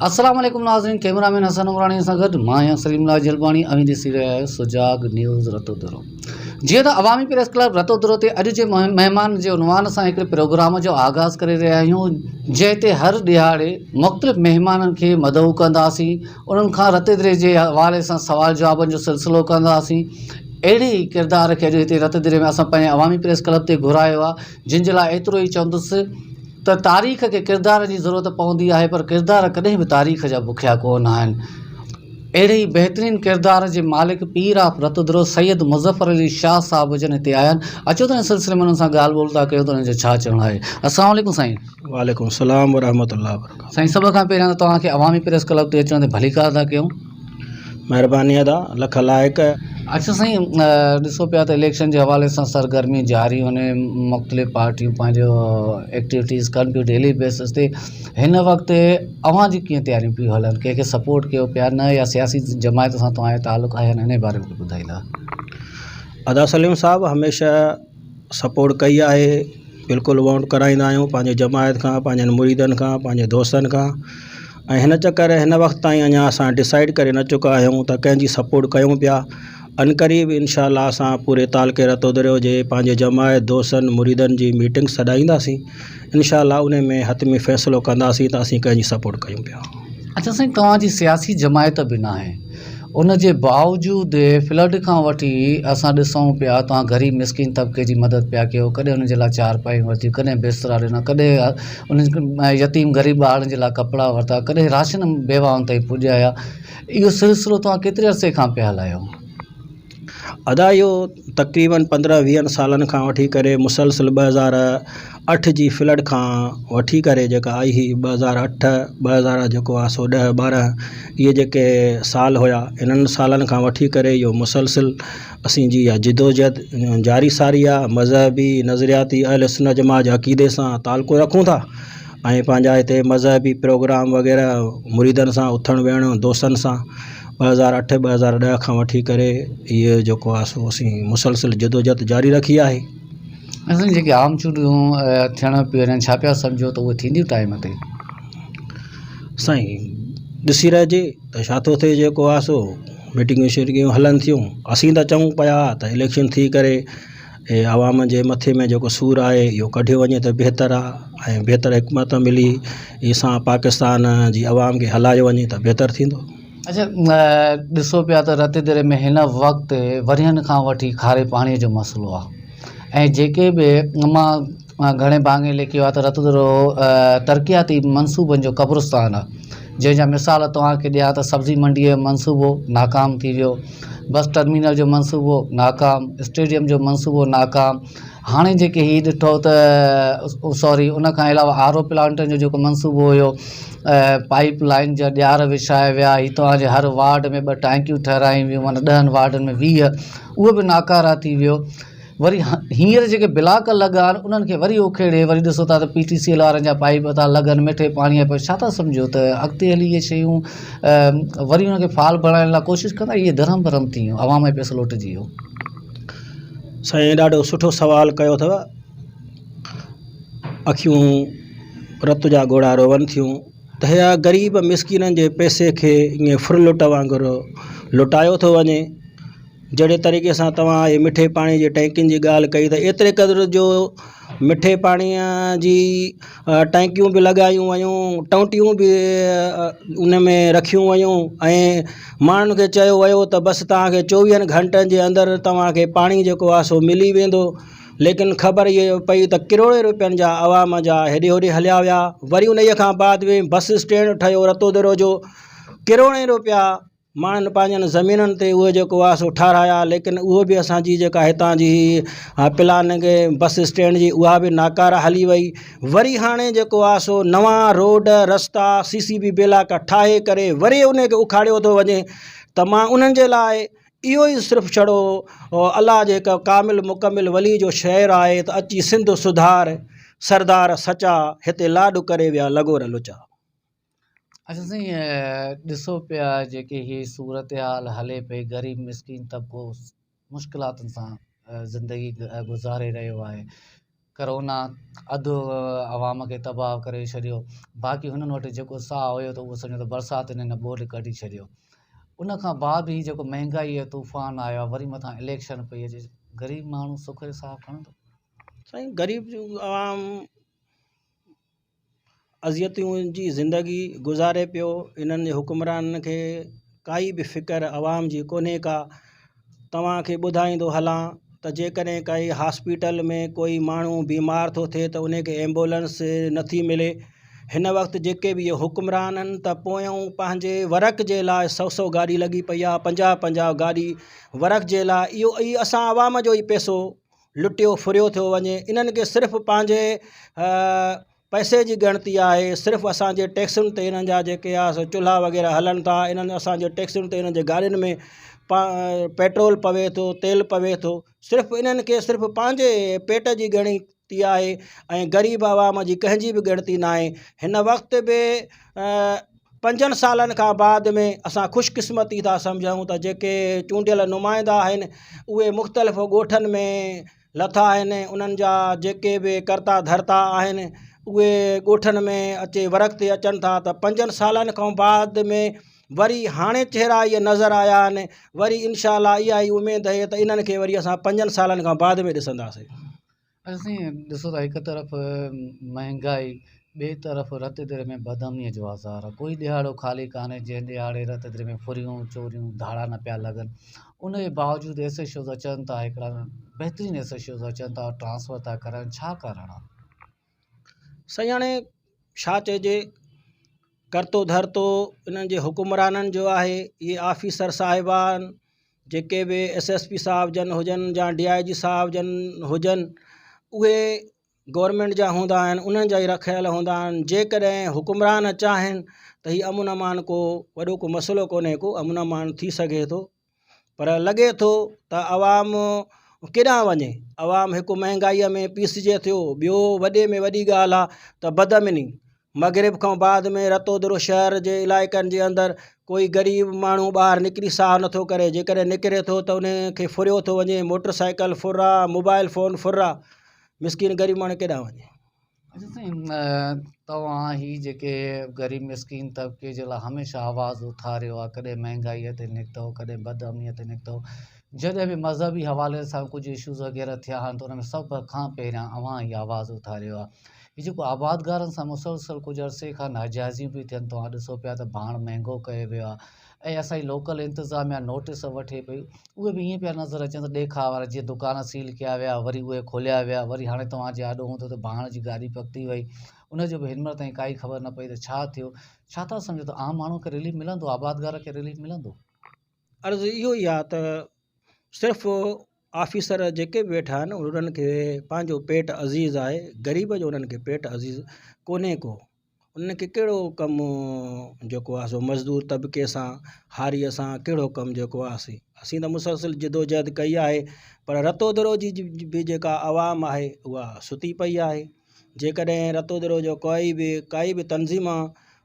السلام عليڪم ناظرين ڪيمرا مين حسن عمراڻي سان گڏ مان آهيان سليم الله جلباڻي اوهين ڏسي رهيا آهيو سجاڳ نيوز رتودرو جيئن ته عوامي پريس ڪلب رتودرو تي اڄ جي مهمان جي عنوان سان هڪڙي پروگرام جو آغاز ڪري رهيا آهيون جنهن تي هر ڏهاڙي مختلف مهمانن کي مدعو ڪنداسين انهن کان رتيدري جي حوالي سان سوال جوابن جو سلسلو ڪنداسين اهڙي ئي ڪردار کي اڄ هتي رتيدري ۾ اسان پنهنجي عوامي پريس ڪلب تي گهرايو آهي جن جي لاء ايترو ئي چوندس ته تاريخ کي ڪردار جي ضرورت پوندي آهي پر ڪردار ڪڏهن به تاريخ جا بکيا ڪو نه آهن. اهڙي ئي بهترين ڪردار جي مالڪ پير آف رتودرو سيد مظفر علي شاهه صاحب جن هتي آيا آهن. اچو ته ان سلسلي ۾ انهن سان ڳالهه ٻولهه ٿا ڪيون ته انهن جو ڇا چوڻ آهي. السلام عليڪم سائين. وعليڪم السلام ورحمة الله وبرڪاته. سائين سڀ کان پهريان ته توهان کي عوامي پريس ڪلب تي اچڻ تي ڀليڪار ٿا ڪيون. مهرباني ادا لک لائق. اڇا سائين ڏسو پيا ته اليڪشن جي حوالي سان سرگرميون جاري هن مختلف پارٽيون پنهنجو ايڪٽيوٽيز ڪن پيون ڊيلي بيسس تي هن وقت اوهان جي ڪيئن تياريون پيون هلن ڪنهن کي سپورٽ ڪيو پيا نه يا سياسي جماعت سان توهان جو تعلق آهي يا نه ان باري ۾ ڪجهه ٻڌائيندا. ادا سليم صاحب هميشه سپورٽ ڪئي آهي بلڪل ووٽ ڪرائيندا آهيون پنهنجي جماعت کان پنهنجن مريدن کان پنهنجي دوستن کان ۽ هن چڪر هن وقت تائين اڃا اسان ڊسائيڊ ڪري نه چڪا آهيون ته ڪنهن جي سپورٽ ڪيون پيا عنقريب انشاء الله اسان پوري تعلقي رتودريو جي پنهنجي جماعت دوستن مريدن جي ميٽنگ سڏائينداسين انشاء الله ان ۾ حتمي فيصلو ڪنداسين ته اسين ڪنهن جي سپورٽ ڪيون پيا. اڇا سائين توهان جي سياسي جماعت به ناهي ان جي باوجود فلڊ کان وٺي اسان ڏسون پيا توهان غريب مسڪين طبقي جي مدد پيا ڪيو ڪڏهن انهن جي لاء چارپايون ورتيون ڪڏهن بسترا ڏنا ڪڏهن انهن يتيم غريب ٻارن جي لاء ڪپڙا ورتا ڪڏهن راشن بيواهن تائين پڄايا اهو سلسلو توهان ڪيتري عرصي کان پيا هلايو. ادا اهو تقريبن پندرهن ويهن سالن کان وٺي ڪري مسلسل 2008 جي فلڊ کان وٺي ڪري جيڪا آئي هئي 2008 2000 جيڪو آهي سو ڏهه 12 اهي جيڪي سال هيا انهن سالن کان وٺي ڪري اهو مسلسل اسين جي اها جدوجهد جاري ساري آهي مذهبي نظرياتي اهل سنت جماعت جي عقيدي سان تعلق رکون ٿا ۽ پنهنجا هتي مذهبي پروگرام وغيره مريدن سان اٿڻ ويهڻ دوستن سان 2008 2010 کان وٺي ڪري اهي جيڪو آهي سو اسين مسلسل جدوجهد جاري رکي آهي. اسان جيڪي عام چونڊون ٿيڻ پيون وڃن ڇا پيا سمجهو ته اهي ٿينديون ٽائيم تي؟ سائين ڏسي رهجي ته ڇا ٿو ٿئي جيڪو آهي سو ميٽنگون شيٽنگون هلن ٿيون اسين ته چئون پيا ته اليڪشن ٿي ڪري هي عوام جي مٿي ۾ جيڪو سور آهي اهو ڪڍيو وڃي ته بهتر آهي ۽ بهتر حڪمت عملي سان پاڪستان جي عوام کي هلايو وڃي ته بهتر ٿيندو. اڇا ڏسو پيا ته رتيديري ۾ هن وقت ورهين کان وٺي کاري پاڻي جو مسئلو آهي ۽ جيڪي به مان گهڻي ڀاڱي لکيو آهي ته رتيديرو ترقياتي منصوبن جو قبرستان آهي جنهن جا مثال توهان کي ڏيان ته سبزي منڊي جو منصوبو ناڪام ٿي ويو بس ٽرمينل جو منصوبو ناڪام اسٽيڊيم جو منصوبو ناڪام هاڻي جيڪي هي ڏٺو ته سوري ان کان علاوه آر او پلانٽن جو جيڪو منصوبو هيو پائپ لائن جا ڄار وڇايا ويا هي توهان جي هر وارڊ ۾ ٻه ٽانڪيون ٺهرايون ويون معنيٰ ڏهن وارڊن ۾ 20 اهو به ناڪاره ٿي ويو وري هينئر جيڪي بلاڪ لڳا آهن انهن کي وري اکيڙي وري ڏسو ٿا ته پي ٽي سي ايل وارن جا پائيپ ٿا لڳن مٺي پاڻي جا پائيپ ڇا ٿا سمجهو ته اڳتي هلي اهي شيون وري انهن کي فعال بڻائڻ لاء ڪوشش ڪندا اهي درهم برهم ٿي ويون عوام جو پئسو لوٽجي ويو. سائين ڏاڍو سٺو سوال ڪيو اٿو اکيون رت جا ڳوڙها روئن ٿيون ته هيا غريب مسڪينن جي پئسي کي ائين ڦرلٽ وانگر لٽايو ٿو وڃي جهڙي طريقي سان توهان اهي مٺي پاڻي جي ٽينڪين جي ڳالهه ڪئي ته ايتري قدر جو مٺي پاڻيءَ جي ٽينڪيون به لڳايون ويون ٽونٽيون به ان ۾ رکيون ويون ۽ ماڻهن کي چيو ويو ته بس توهان کي چوويهن گهنٽن جي اندر توهان کي پاڻي جيڪو آهي سو ملي ويندو ليڪن خبر اها پئي ته ڪروڙين روپين جا عوام جا هيڏي هوڏي هليا ويا وري ان کان بعد ۾ بس اسٽينڊ ٺهيو رتوديرو جو ڪروڙين روپيا ماڻهن پنهنجن زمينن تي اهو جيڪو آهي سو ٺهرايا ليڪن اهو به اسان جي جيڪا هتان جي پلاننگ بس اسٽينڊ جي اها به ناڪاره هلي وئي وري هاڻي جيڪو آهي سو نوان روڊ رستا سي سي بي بلاڪ ٺاهي ڪري وري ان کي اکاڙيو ٿو وڃي ته مان انهن جي لاء اهو ئي صرف ڇڙو الله جي هڪ ڪامل مڪمل ولي جو شعر آهي ته اچي سنڌ سڌار سردار سچا هتي لاڏ ڪري ويا لغور لچا. اچا سائين ڏسو پيا جيڪي هي صورتحال هلي پئي غريب مسڪين طبقو مشڪلاتن سان زندگي گذاري رهيو آهي. ڪرونا اڌ عوام کي تباهه ڪري ڇڏيو باقي هنن وٽ جيڪو ساهه هيو ته اهو سمجهو ته برساتن هن ٻوڏ ڪڍي ڇڏيو ان کان بعد هي جيڪو مهنگائي جو طوفان آيو آهي وري مٿان اليڪشن پئي اچي غريب ماڻهو سک جو ساهه کڻندو؟ سائين غريب عوام اذيتون جي زندگي گذاري پيو انهن جي حڪمرانن کي ڪائي به فڪر عوام جي ڪونهي ڪا توهان کي ٻڌائيندو هلان ته جيڪڏهن ڪائي هاسپيٽل ۾ ڪوئي ماڻهو بيمار ٿو ٿئي ته ان کي ايمبولنس نٿي ملي هن وقت جيڪي به اهي حڪمران آهن ته پويان پنهنجي ورڪ جي لاء سو سو گاڏي لڳي پئي آهي پنجاهه پنجاهه گاڏي ورڪ جي لاء اهو ئي اسان عوام جو ئي پئسو لٽيو ڦريو ٿيو وڃي انهن کي صرف پنهنجي پئسي جي ڳڻتي آهي صرف اسانجي ٽيڪسن تي انهن جا جيڪي آهي سو چلها وغيره هلن ٿا انهن اسانجي ٽيڪسن تي انهن جي گاڏين ۾ پيٽرول پوي ٿو تيل پوي ٿو صرف انهن کي صرف پنهنجي پيٽ جي ڳڻتي آهي ۽ غريب عوام جي ڪنهن جي به ڳڻتي ناهي هن وقت به پنجن سالن کان بعد ۾ اسان خوش قسمتي ٿا سمجهون ته جيڪي چونڊيل نمائندا آهن اهي مختلف ڳوٺن ۾ لٿا آهن انهن جا جيڪي به ڪرتا ڌرتا آهن اهي ڳوٺن ۾ اچي ورڪ تي اچن ٿا ته پنجن سالن کان بعد ۾ وري هاڻي چهرا اهي نظر آيا آهن وري انشاء الله اها ئي اميد آهي ته انهن کي وري اسان پنجن سالن کان بعد ۾ ڏسنداسين. اسين ڏسو ته هڪ طرف مهنگائي ٻئي طرف رت در ۾ بدامنيء جو آزار آهي ڪوئي ڏهاڙو خالي ڪانهي جنهن ڏهاڙي رت در ۾ ڦريون چوريون ڌاڙا نه پيا لڳن ان جي باوجود ايس ايڇ اوز اچن ٿا هڪڙا بهترين ايس ايڇ اوز اچن ٿا ٽرانسفر ٿا ڪرائن ڇا ڪارڻ آهي؟ سائين هاڻي ڇا چئجي ڪرتو ڌرتو انهن جي حڪمرانن جو آهي اهي آفيسر صاحبان جيڪي به ايس ايس پي صاحب جن هجن يا ڊي I جي صاحب جن هجن اهي گورنمينٽ جا هوندا آهن انهن جا ئي رکيل هوندا آهن جيڪڏهن حڪمران چاهين ته هي امن امان ڪو وڏو ڪو مسئلو ڪونهي ڪو امن امان ٿي سگهي ٿو پر لڳي ٿو ته عوام ڪيڏانهن وڃي عوام هڪ مهنگائيء ۾ پيسجي ٿيو ٻيو وڏي ۾ وڏي ڳالهه آهي ته بدامني مغرب کان بعد ۾ رتودرو شهر جي علائقن جي اندر ڪوئي غريب ماڻهو ٻاهر نڪري ساهه نٿو ڪري جيڪڏهن نڪري ٿو ته ان کي ڦريو ٿو وڃي موٽر سائيڪل ڦر آ موبائل فون ڦر آ مسڪين غريب ماڻهو ڪيڏانهن وڃي. اچا سائين توهان هي جيڪي غريب مسڪين طبقي جي لاء هميشه آواز اٿاريو آ ڪڏهن مهنگائي تي نڪتو ڪڏهن بدامني تي نڪتو جڏهن به مذهبي حوالي سان ڪجهه اشوز وغيره ٿيا آهن ته ان ۾ سڀ کان پهريان اوهان ئي آواز اٿاريو آ هي جيڪو آبادگارن سان مسلسل ڪجهه عرصي کان ناجائزيون پيون ٿين توهان ڏسو پيا ته ڀاڻ مهنگو ڪيو ويو آهي ۽ اسان جي لوڪل انتظاميا نوٽيس وٺي پئي اهي به ائين پيا نظر اچن ته ڏيکاء وارا جيئن دڪان سيل ڪيا ويا وري اهي کوليا ويا وري هاڻي توهان جي آڏو هوندو ته ڀاڻ جي گاڏي پڪتي وئي ان جو به هن مهل تائين ڪائي خبر نه پئي ته ڇا ٿيو ڇا ٿا سمجهو ته عام ماڻهو کي رليف ملندو آبادگار کي رليف ملندو؟ عرض اهو ئي آهي ته صرف آفيسر جيڪي به ويٺا آهن انهن کي پنهنجو پيٽ عزيز آهي غريب جو انهن کي پيٽ عزيز ڪونهي ڪو انهن کي ڪهڙو ڪم جيڪو آهي سو مزدور طبقي سان هاريء سان ڪهڙو ڪم جيڪو آهي سي اسين ته مسلسل جدوجهد ڪئي آهي پر رتودرو جي به جيڪا عوام آهي اها ستي پئي آهي جيڪڏهن رتودرو جو ڪوئي به ڪائي به تنظيم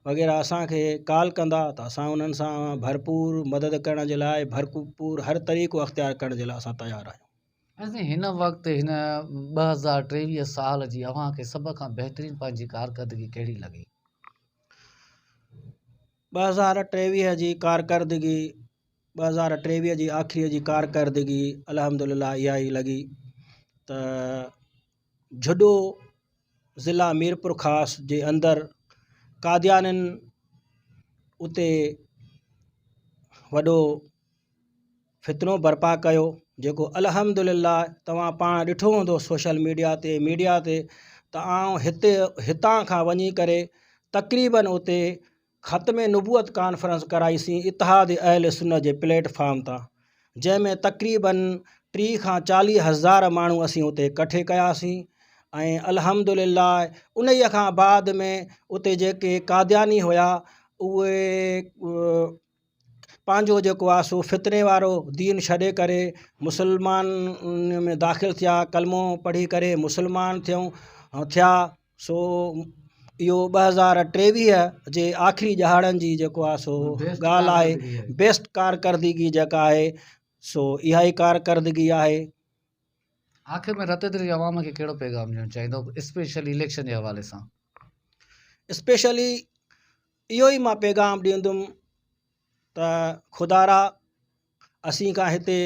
وغيره اسان کي ڪال ڪندا ته اسان انهن سان ڀرپور مدد ڪرڻ جي لاء ڀرپور هر طريقو اختيار ڪرڻ جي لاء اسان تيار آهيون. سائين هن وقت هن 2023 سال جي اوهان کي سڀ کان بهترين پنهنجي ڪارڪردگي ڪهڙي لڳي؟ 2023 جي ڪارڪردگي 2023 جي آخري جي ڪارڪردگي الحمدلله اها ئي لڳي ته جھڏو ضلع ميرپورخاص جي اندر قاديانين اتي وڏو فتنو برپا ڪيو جيڪو الحمد لله توهان پاڻ ڏٺو هوندو سوشل ميڊيا تي ميڊيا تي ته آئون هتي هتان کان وڃي ڪري تقريبن اتي ختم نبوت ڪانفرنس ڪرائي سين اتحاد اهل سنت جي پليٽ فارم تان جنهن ۾ تقريبن ٽيهه کان چاليهه هزار ماڻهو اسين اتي ڪٺي ڪياسين ۽ الحمد لله انهيء کان بعد ۾ اتي جيڪي قادياني هيا اهي پنهنجو جيڪو آهي سو فتني وارو دين ڇڏي ڪري مسلمان ۾ داخل ٿيا ڪلمو پڙهي ڪري مسلمان ٿيون ٿيا سو اهو 2023 جي آخري ڏهاڙن جي جيڪو آهي سو ڳالهه آهي بيسٽ ڪارڪردگي جيڪا آهي سو اها ئي ڪارڪردگي آهي. آخر ۾ رتيدري جي عوام کي ڪهڙو پيغام ڏيڻ چاهيندو اسپيشلي اليڪشن جي حوالي سان؟ اسپيشلي اهو ئي مان پيغام ڏيندم ته خدارا اسين کان هتي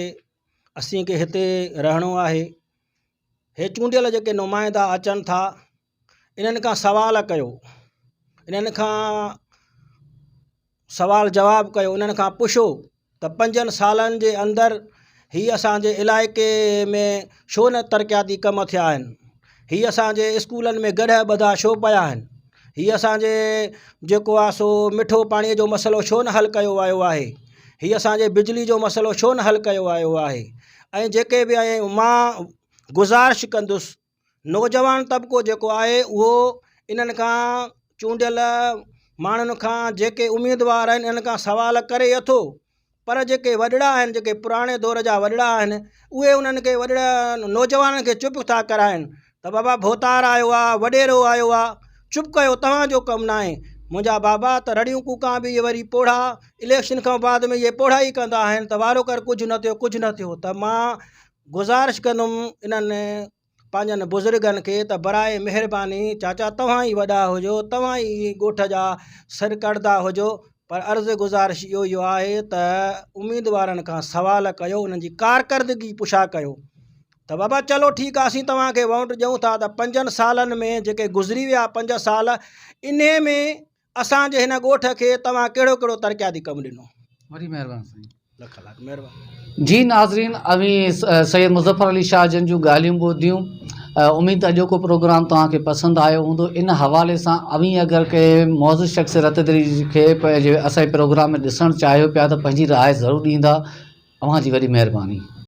اسين کي هتي رهڻو آهي هي چونڊيل جيڪي نمائندا اچن ٿا انهن کان سوال ڪيو انهن کان سوال جواب ڪيو انهن کان پڇو ته پنجن سالن جي اندر هي اسان جي علائقي ۾ ڇو نه ترقياتي ڪم ٿيا آهن هي اسان جي اسڪولن ۾ گڏهه ٻڌا ڇو پيا آهن هي اسان جي جيڪو آهي سو مٺو پاڻي جو مسئلو ڇو نه حل ڪيو ويو آهي هي اسان جي بجلي جو مسئلو ڇو نه حل ڪيو ويو آهي ۽ جيڪي به آهن مان گذارش ڪندس نوجوان طبقو جيڪو آهي اهو انهن کان چونڊيل ماڻهن کان جيڪي اميدوار آهن انهن کان سوال ڪري اٿو پر جيڪي وڏڙا آهن جيڪي پراڻي دور جا وڏڙا آهن اهي انهن کي وڏڙا نوجوانن کي چپ ٿا ڪرائن ته بابا ڀوتار آيو آهي وڏيرو آيو آهي چپ ڪيو توهان جو ڪم ناهي منهنجا بابا ته رڙيون ڪوڪان به اهي وري پوڙها اليڪشن کان بعد ۾ اهي پوڙها ئي ڪندا آهن ته وارو ڪر ڪجهه نه ٿيو ڪجهه نه ٿيو ته مان گذارش ڪندم انهن پنهنجن بزرگن کي ته براء مهرباني چاچا توهان ئي وڏا هجو توهان ئي ڳوٺ جا سرڪردا هجو پر عرض گذارش اهو ئي آهي ته اميدوارن کان سوال ڪيو انهن جي ڪارڪردگي پڇا ڪيو ته بابا چلو ٺيڪ آهي اسين توهان کي ووٽ ڏيون ٿا ته پنجن سالن ۾ جيڪي گذري ويا پنج سال انهي ۾ اسان جي هن ڳوٺ کي توهان ڪهڙو ڪهڙو ترقياتي ڪم ڏنو. وڏي مهرباني سائين. لک لک مهرباني. جي ناظرين اوهين سيد مظفر علي شاهه جن جون ڳالهيون ٻڌيون اميد ته اڄوڪو پروگرام توهان کي پسند آيو هوندو ان حوالي سان اوهين اگر ڪنهن معزز شخص رتدري کي پنهنجي اسان جي پروگرام ۾ ڏسڻ چاهيو پيا ته پنهنجي راء ضرور ڏيندا اوهان جي وڏي مهرباني.